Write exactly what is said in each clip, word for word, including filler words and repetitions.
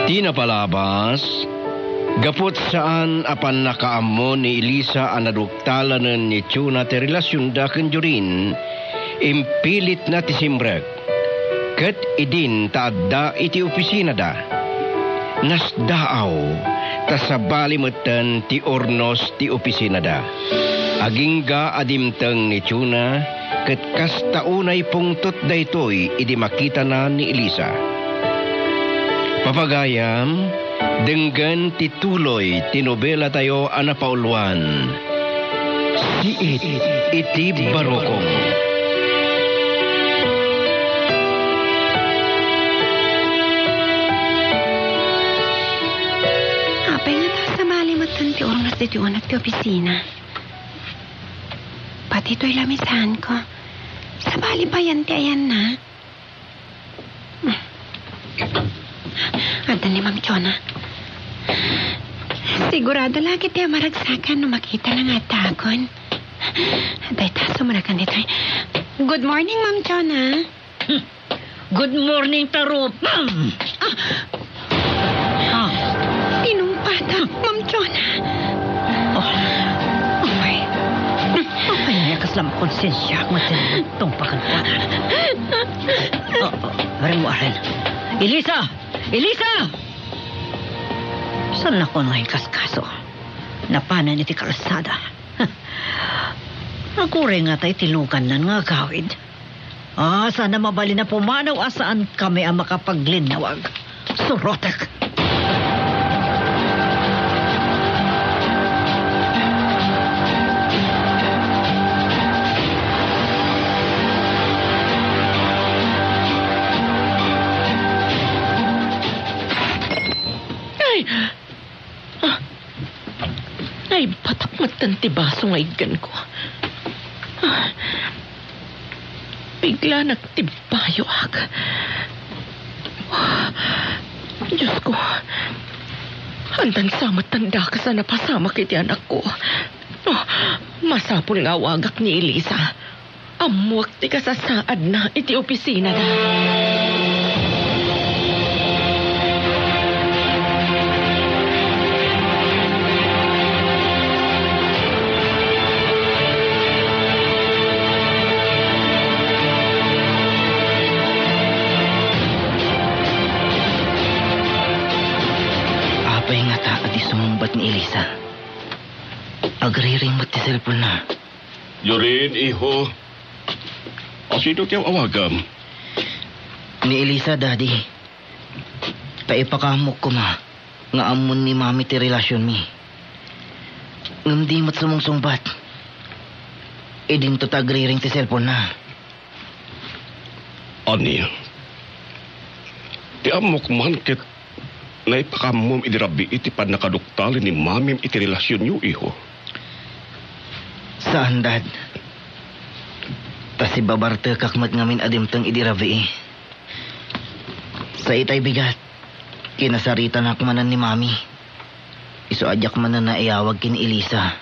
Ti napalabas, gapu ta saan a pannakaammo ni Elisa a naduktalnen ni Chona ti relasionda ken Jorin, impilitna ti simrek, ket idin ta adda iti opisinada. Nasdaaw, ta sabali metten ti urnos ti opisinada. Agingga a dimteng ni Chona, ket kasta unay pungtot daytoy idi makitana ni Elisa. Papagayam, denggen ti tuloy ti nobelatayo a napauluan, Siit iti Barukong. Apay ngata sabali metten ti urnos ditoy unak ti opisina. Pati toy lamisaanko. Sabali payen ti ayanna. Adda ni Ma'am Chona. Sigurado la ket ti a maragsakan no makitana nga addaakon. Dayta, sumrek ditoy. Good morning, Ma'am Chona. Good morning, Tarupam! Ah! Ah! Tinungpata, Ma'am Chona. Oh. Apay. Apay, ania kasla makonsensiaak nga tinungpakan ko. Oh, oh, bareng mo, Aren. Elisa! Elisa! Saan nakon nga inkaskaso? Napanen iti kalsada. Aguray ngata iti lugannan nga agawid. Ah, saan a mabalin a pumanaw a saankami a makapaglinnawag. Surotek! Ay! Ah, naibatak metten ti baso nga igganko. Ah, bigla nagtimbayoak. Ah, Diosko, andaan sa met ti dakes a napasamak iti anakko. Ah, masapul nga awagak ni Elisa. Ammoak ti kasasaadna iti opisinada. Apay ngata a di sumungbat ni Elisa? Agriring met ti cellphone-na. Jorin, iho. Asino ti aw-awagam? Ni Elisa, Daddy. Ta ipakaammok koma nga ammon ni Mami ti relasionmi. Ngem di met sumungsungbat. Idinto ta agriring ti cellphone-na. Ania? Ti ammok man ket naipakaammom idi rabii ti pannakaduktalin ni Mamim iti relasionyo, iho? Saan, Dad. Ta sibabartekak met ngamin a dimteng idi rabii. Sa itay bigat, kinasaritanak manen ni Mami. Isu a diak manen naiyawag ken ni Elisa.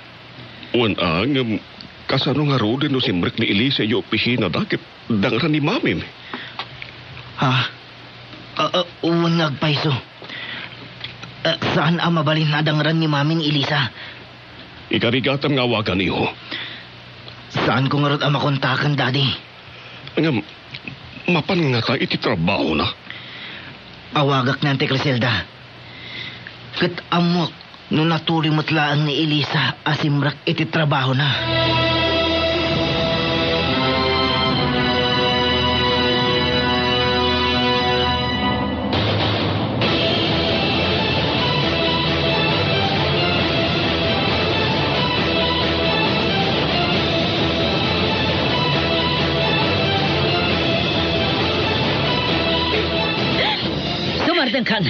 Wen a, ngem kasano ngaruden no simrek ni Elisa idiay opisinada ket dangran ni Mamim? Ha? Ah, ah, wen nga agpayso. Ah, saan a mabalin a dangran ni Mami ni Elisa. Ikarigatam nga awagan, iho. Saanko ngarud a makontaken, Daddy. Ngem, mapan ngata iti trabahona? Awagak ni Auntie Criselda. Ket ammok no natuloy met laeng ni Elisa a simrek iti trabahona. Sumardengkan.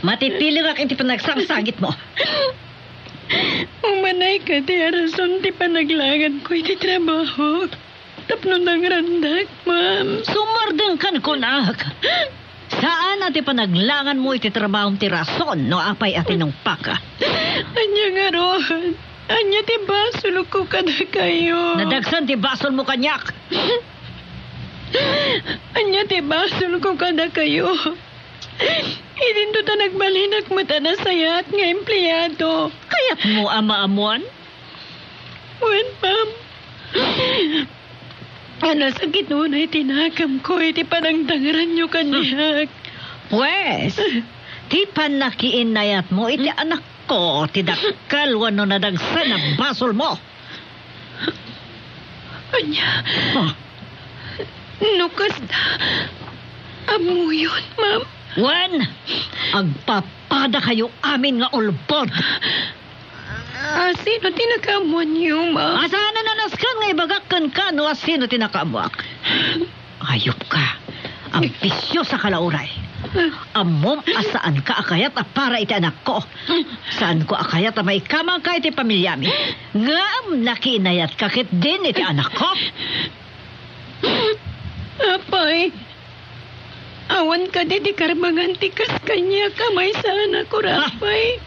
Matitilikak iti panagsarsagitmo. Umanayka ti a rason ti panaglanganko iti trabaho. Tapno nangrandak, ma'am. Sumardengkan, kunak. Saan a ti panaglanganmo iti trabahom ti rason no apay a tinungpaka. Ania ngarud? Ania ti basolko kadakayo? Nadagsen ti basolmo kaniak. Ania ti basolko kadakayo? Idinto ta nagbalinak met a nasayaat nga empleado. Kayatmo a maammuan? Wen, ma'am. A nasakit unay ti nakemko iti panangdangeranyo kaniak. Pues, ti pannakiinnayatmo iti anakko ti dakkel wenno nadagsen a basolmo. Ania? Ah. No kasta, ammoyon, ma'am. Wen, agpapadakayo amin nga ulbod. Ah, sino ti nakaammoanyo, ma'am? Saan a nasken nga ibagak kenka no asino ti nakaammoak. Ayupka. Ambisiosa ka la uray. Ammom a saanka a kayat a para iti anakko. Saanko a kayat a maikamangka iti pamiliami. Ngem nakiinayatka ketdin iti anakko. Apay, awan kadi ti karbengan ti kas kaniak a maysa a nakurapay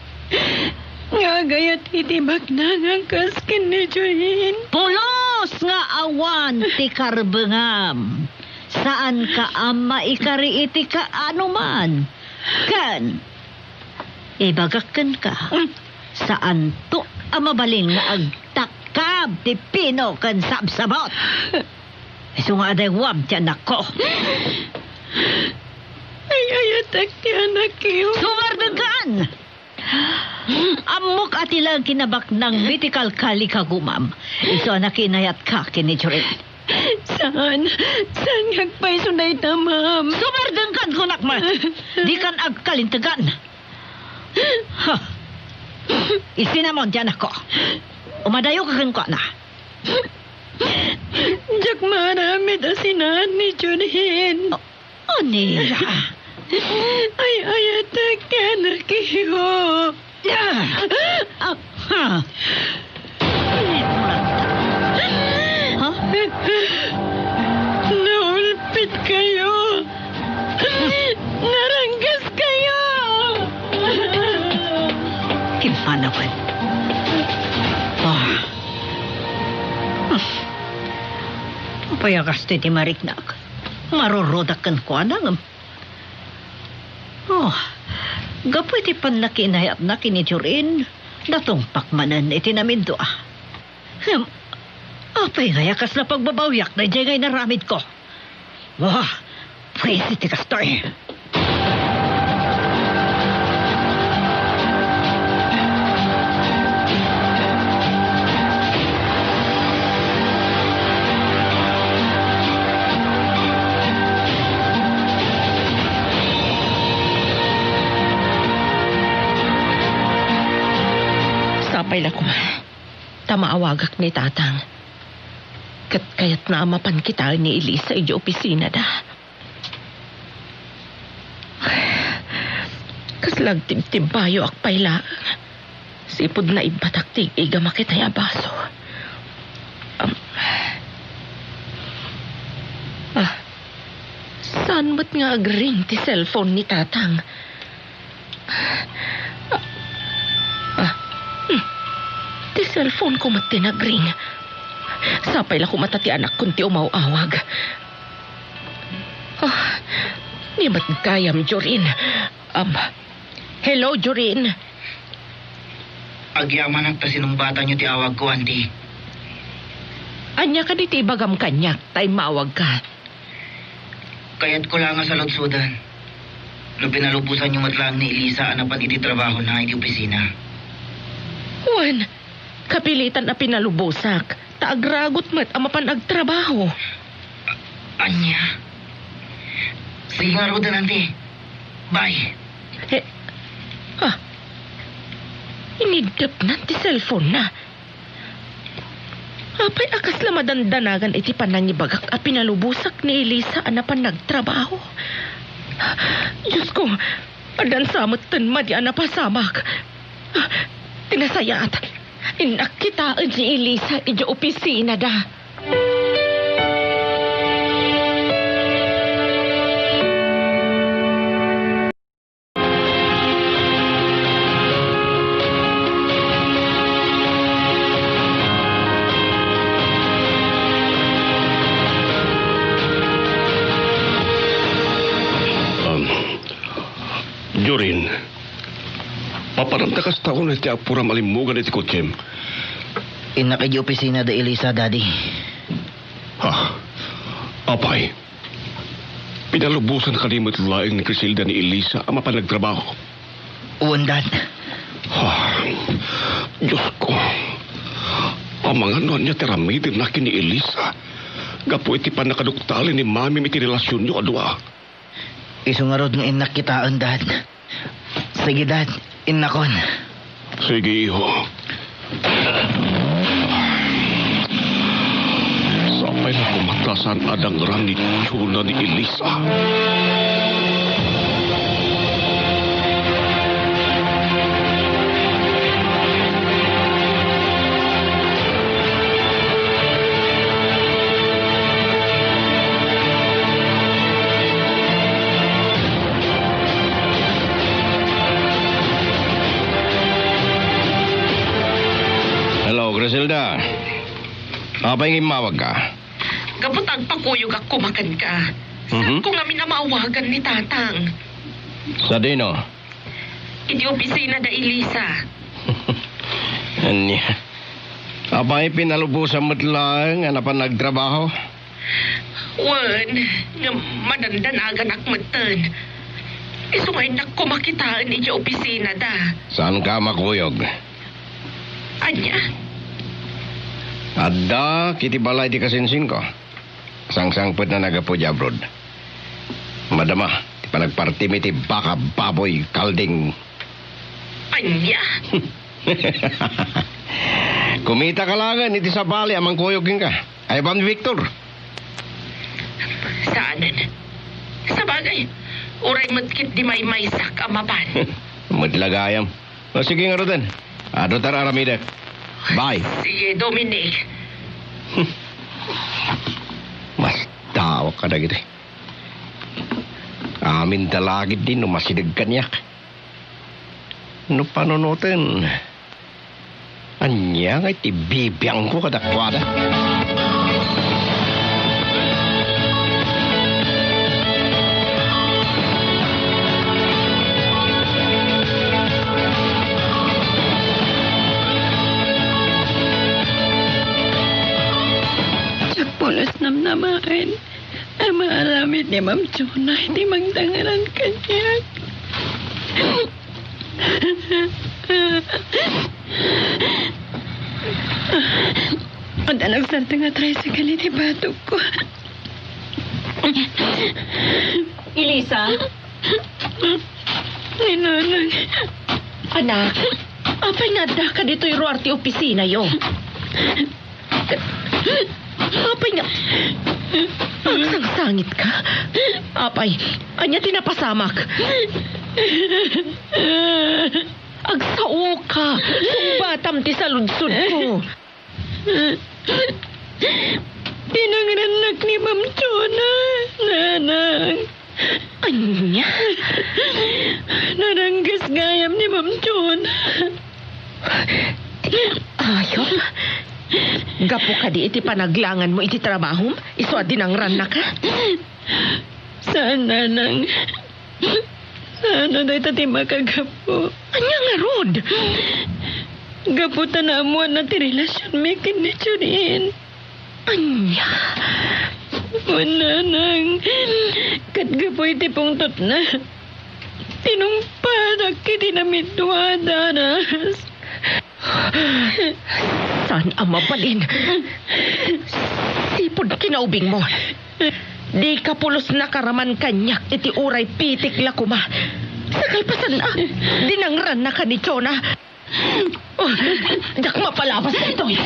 nga agayat iti baknang a kas ken ni Jorin? Pulos nga awan ti karbengam. Saanka a maikari iti kaanoman. Ken ibagak kenka, saanto a mabalin nga agtakkab ti pino ken sabsabot. Isu nga adaywam ti anakko. Ay-ayatek ti anakyo. Sumardengkan! Ammok a ti laeng kinabaknangmi ti kalkali kagumam. Isu a nakiinayatka ken ni Jorin. Saan. Saan nga agpayso dayta, ma'am. Sumardengkan, kunak met. Dikan agkalintegan. Ha. Isinamon ti anakko. Umadayoka kenkuana. Diak maaramid a sinaan ni Jorin. Ania? Ay-ayatek ti anakyo. Ah! Ha? Ha? Naulpitkayo. Naranggaskayo. Kimmanawen. Ah. Apay a kastoy ti mariknak? Marurudak kenkuana ngem. Oh, gapu iti pannakiinayatna ken ni Jorin, natungpak manen iti namindua. Ngem, apay ngay a kasla pagbabawiak daydiay nga inaramidko? Wah, pwes iti kastoy. Sapay la koma ta maawagak ni Tatang. Ket kayatna a mapan kitaen ni Elisa idiay opisinada. Kasla agtimtimbayoak pay laeng. Sipud naibbatak ti igama ketay a baso. Am, ah, saan met nga agring ti cellphone ni Tatang? Ah, ah, hmm. Ti cellphone ko met ti nagring. Sapay la koma ta ti anakkon ti umaw-awag. Ah, ni met gayam, Jorin. Am, hello, Jorin. Agyamanak ta sinumbatayo ti awagko, Auntie. Ania kadi ti ibagam kaniak ta immaawagka? Kayatko la nga saludsodan no pinalubosanyo met laeng ni Elisa a napan iti trabahona iti opisina. Wen, kapilitan a pinalubosak ta agragut met a mapan agtrabaho. A-, ania? Sige ngaruden, Auntie. Bye. Eh, ah. Iniddepnan ti cellphone-na. Apay a kasla madandanagan iti panangibagak a pinalubosak ni Elisa a napan nagtrabaho? Diosko, addan sa metten madi a napasamak. Ti nasayaat, innak kitaen ni Elisa idiay opisinada. Um, Jorin, papananta kasta unay ti apura malimmugan iti kotsem. Innak idiay opisina da Elisa, Daddy. Ha? Apay, pinalubosan kadi met laeng ni Criselda ni Elisa a mapan nagtrabaho? Wen, Dad. Ha? Diosko. Amangan no ania ti aramidenna ken ni Elisa gapu iti pannakaduktalin ni Mami iti relasionyo a dua. Isu ngarud nga innak kitaen, Dad. Sige, Dad. Innakon. Sige, iho. Sapay la koma ta saan a dangran ni Jonah ni Elisa. Hello, Criselda. Apay nga immawagka? Gapu ta agpakuyogak koma kenka. Mhm. Saanko ngamin a maawagan ni Tatang. Sadino? Iti opisina da Elisa. Ania? Apay, pinalubosan met laeng a napan nagtrabaho? Wen, nga madandanaganak metten. Isu nga innak koma kitaen idiay opisina da. Saanka a makuyog? Ania? Adda iti balay ti kasinsinko. Sangsangpetna a naggapu idiay abroad. Madama ti panagpartimi ti baka, baboy, kalding. Ania? Kumitaka laengen iti sabali a mangkuyog kenka. Ay, ban Victor? Saanen. Sabagay, uray met ketdi maymaysak a mapan. Met la gayam. O, sige ngaruden. Adu ta ar-aramidek. Bye. Sige, Dominic. Mas tawag ka dagiti. Amin da la ketdi no masideg kaniak. No panunoten, ania ngay ti bibiangko kadakuada? Diak pulos namnamaen a maaramid ni Ma'am Jonah iti mangdangran kaniak. Adda nagsardeng a tricycle iti batogko. Elisa? Ni Nanang. Anak, apay nga addaka ditoy ruar ti opisinayo? Apay nga, agsangsangitka? Apay, ania ti napasamak? Agsaoka, sungbatam ti saludsodko. Dinangrannak ni Ma'am Jonah, Nanang. Ania? Naranggas gayam ni Ma'am Jonah. Ayom? Gapu kadi iti panaglanganmo iti trabahom, isu a dinangrannaka? Saan, Nanang. Saan a dayta ti makagapu. Ania ngarud? Gapu ta naammoanna ti relasionmi ken ni Jorin. Ania? Wen, Nanang, ket gapu iti pungtotna, tinungpadak iti namidua a daras. Saan a mabalin? Sipud kinaubingmo, dika pulos nakaraman kaniak iti uray pitik la koma. Sa kalpasanna, dinangrannaka ni Jonah. Oh, diak mapalabas ditoy.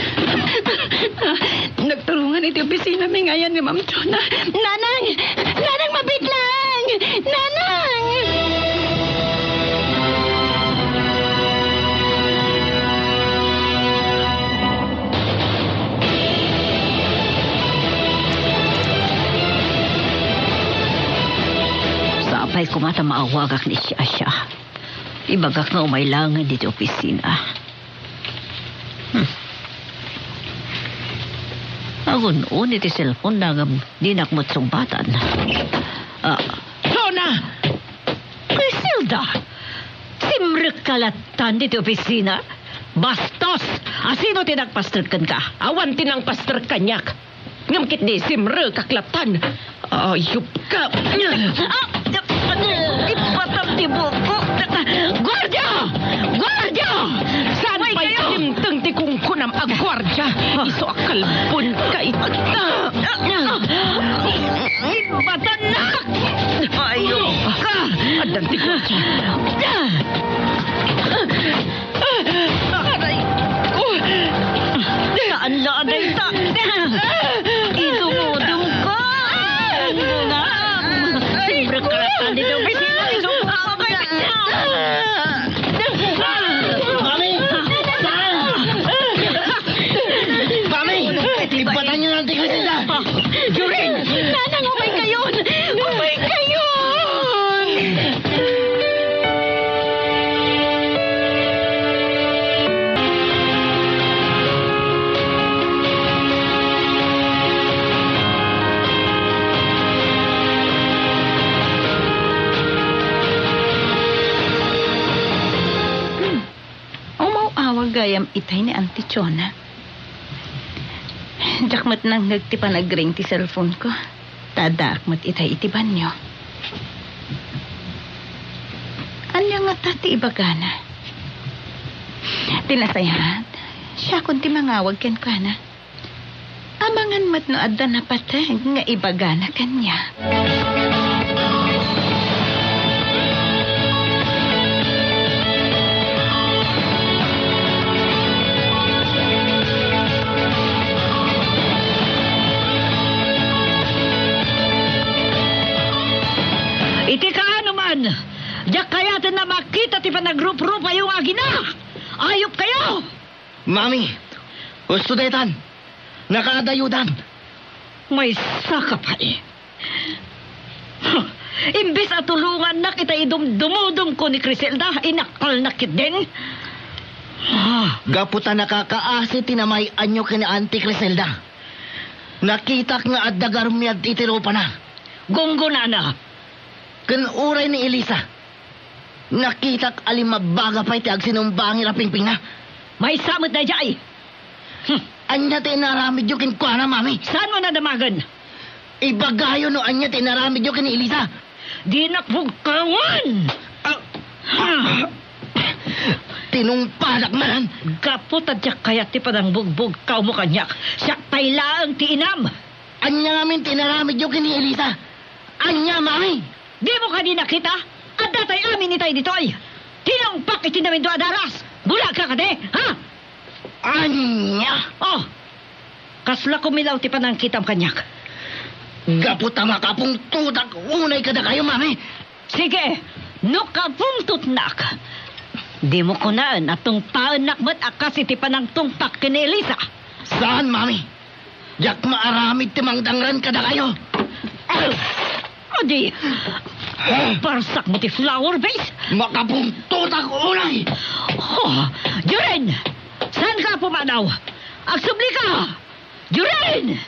Nagturungan iti opisinami nga ayan ni Ma'am Jonah. Nanang! Nanang, mabitlang! Nanang! Sapay koma ta maawagak ni Shasha. Ibagak nga umay laengen ditoy opisina. Hmm. Agun-uni ti cellphone-na ngem dinak met sungbatan. Ah. Jonah! Criselda! Lattan ditoy opisina? Bastos! Asino ti nagpaster kenka? Awan ti nangpaster kaniak. Ngem ketdi simrekak lattan. Ayup ka! Ah! Ipatam ti buko! Guardia! Guardia! Saan pay kayo? Alimteng ti kungkunam a guardia? Isu a kalbon ka ita. Ibatanak! Ayup ka! Addan ti guardia. Aray ko! Saan la a dayta? Idumudum ko! Simrek ka lattan ditoy opisina, idumudum ko! Mami! Saan? Mami! Ibatang niyo na ang tigas nila! Jorin! Nanang, umay kayon! Umay kayon! Hmm. Umaw-awag gayam itay ni Auntie Chona. Diak met nangngeg ti panagring ti cellphone ko. Ta addaak met itay iti banio. Ania ngata ti ibagana? Ti nasayaat, siakon ti mangawag kenkuana. Amangan met no adda napateg nga ibagana kaniak. Iti kaano man, diak kayaten a makita ti panagruprupayo nga agina! Ayupkayo! Mami, husto daytan. Nakaadayodan. Maysa ka pay. Huh, imbes a tulongannak ita idumdumudom ko ni Criselda, inaktalnak ketdin. Ah. Gapu ta nakakaasi ti namay-anyo ken Auntie Criselda. Nakitak nga adda garumiad iti rupana. Gunggonana. Ken uray ni Elisa. Nakitak a limmabbaga pay ti agsinumbangir a pingpingna. Maysa met daydiay. Hmm. Ania ti inaramidyo kenkuana, Mami? Saanmo nadamagen? Ibagayo no ania ti inaramidyo ken ni Elisa. Dinak bugkawan! Ah! Ah! Tinungpadak manen. Gapu ta diak kayat ti panangbugbugkawmo kaniak, siak pay laeng ti inam. Ania ngamin ti inaramidyo ken ni Elisa? Ania, Mami? Dimo kadi nakita? Adda tay amin itay ditoy. Tinungpak iti namindua a daras. Bulag ka kadi, ha? Ania? Oh, kasla kumilaw ti panangkitam kaniak. Gapu ta makapungtotak unay kadakayo, Mami. Sige, no kapungtotnak, dimo kunaen a tungpaennak met a kas iti panangtungpak ken ni Elisa. Saan, Mami. Diak maaramid ti mangdangran kadakayo. Adi, parsakmo ti flower vase. Makapungtotak unay. Oh, Joren! Saanka a pumanaw? Agsubli ka! Joren!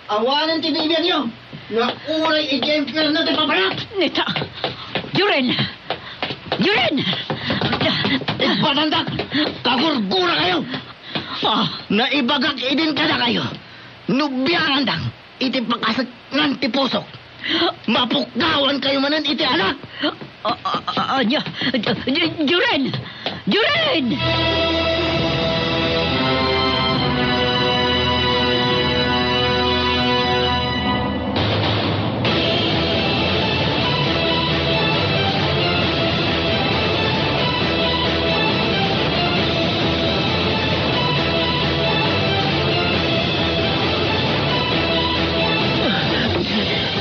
Awanen ti bibiagyo nga uray idiay impierno ti papanak! Nita! Joren! Joren! Ibatandak! Kagurgurakayo! Ah. Naibagak idin kadakayo, no biarandang iti pakasekngan ti pusok, mapukkawankayo manen iti anak. Ah, ah, ah, ania? J-, J-, Joren! Joren!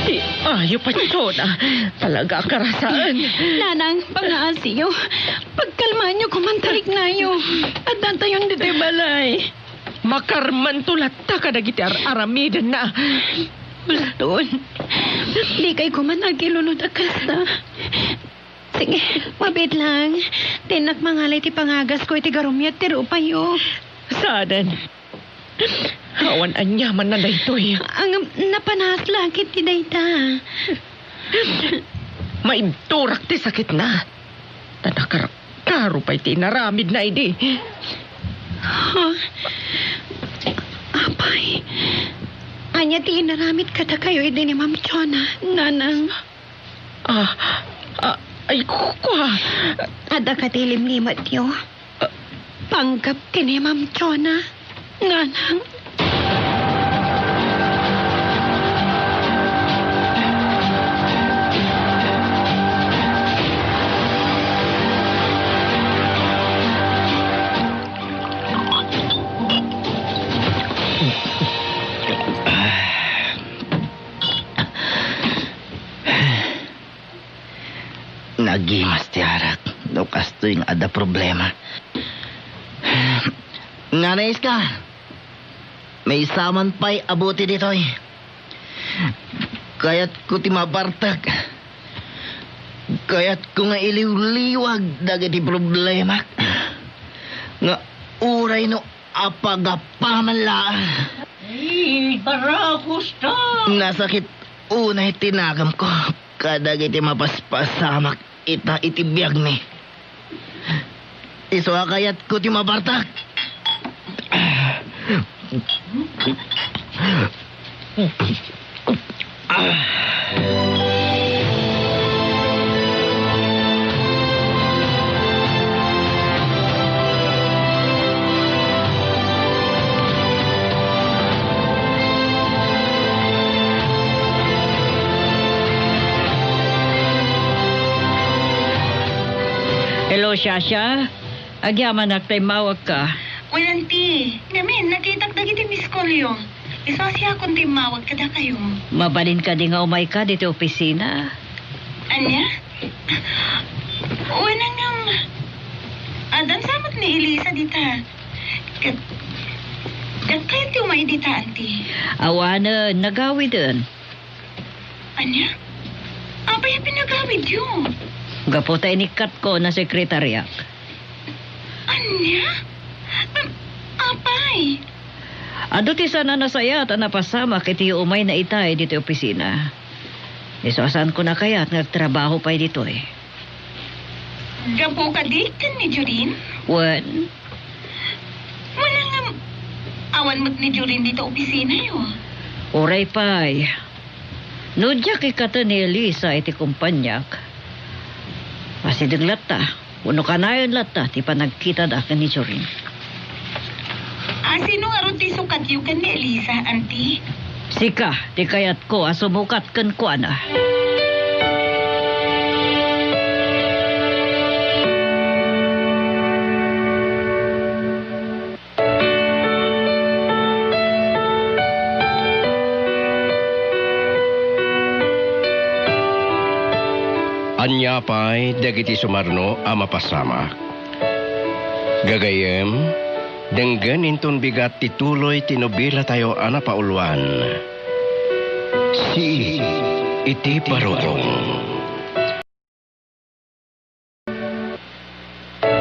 Ti ayo, Patsyona. Talaga, karasaen. Nanang, pangaasiyo. Pagkalmaanyo koman, tariknayo. Addantayon ditoy balay. Makarmanto latta kadagiti ar-aramidenna. Baston. Dikay koman agilunod a kasta. Sige, mabiit lang. Dinak mangalay ti pangagasko iti garumiad ti rupayo. Saanen. Awan aniamanna daytoy. Ang napanas la ket ti dayta. Maibturak ti sakitna. Ta nakar-, Aro pay ti inaramidna idi. Ha? Apay, ania ti inaramid kadakayo idi ni Ma'am Jonah, Nanang? Ah, ah, ay, ku-, kua. Adda kadi limlimatyo? Ah. Panggep ti ni Ma'am Jonah, Nanang? Nagimas ti arak no kastoy nga adda problema. Nga, Iska, maysa man pay a bote ditoy. Kayatko ti mabartek. Kayatko nga iliwliwag dagiti problemak. Nga uray no apagapaman laeng. Ay, barakusta! Nasakit unay ti naganko kadagiti mapaspasamak ita iti biagmi. Isu a kayatko ti mabartek. Hello, Shasha. Agyamanak ta immawagka. Wen, Auntie. Ngamin, nakitak dagiti miss call-yo. Isu a siakon ti immawag kadakayo. Mabalin kadi nga umayka ditoy opisina? Ania? Wen, ngem, addan sa met ni Elisa dita. Ket, ket kayat ti umay dita, Auntie? Awanen, nagawiden. Ania? Apay a pinagawidyo? Gapu ta inikkatko a sekretariak. Ania? A-, apay? Adu ti saan a nasayaat a napasamak iti umayna itay ditoy opisina. Isu a saanko a kayat nga agtrabaho pay ditoy. Gapu kadi ken ni Jorin? Wen. Wen, ngem awan met ni Jorin dita opisinayo. Uray pay. No diak ikkaten ni Elisa iti kompaniak, asideg latta, wenno kanayon latta ti panagkitada ken ni Jorin. A, sino ngarud ti sukatyo ken ni Elisa, Auntie? Sika ti kayatko a sumukat kenkuana. Ania pay dagiti sumarno a mapasamak? Gagayyem, denggen inton bigat ti tuloy ti nobilatayo a napauluan, Sii iti Barukong.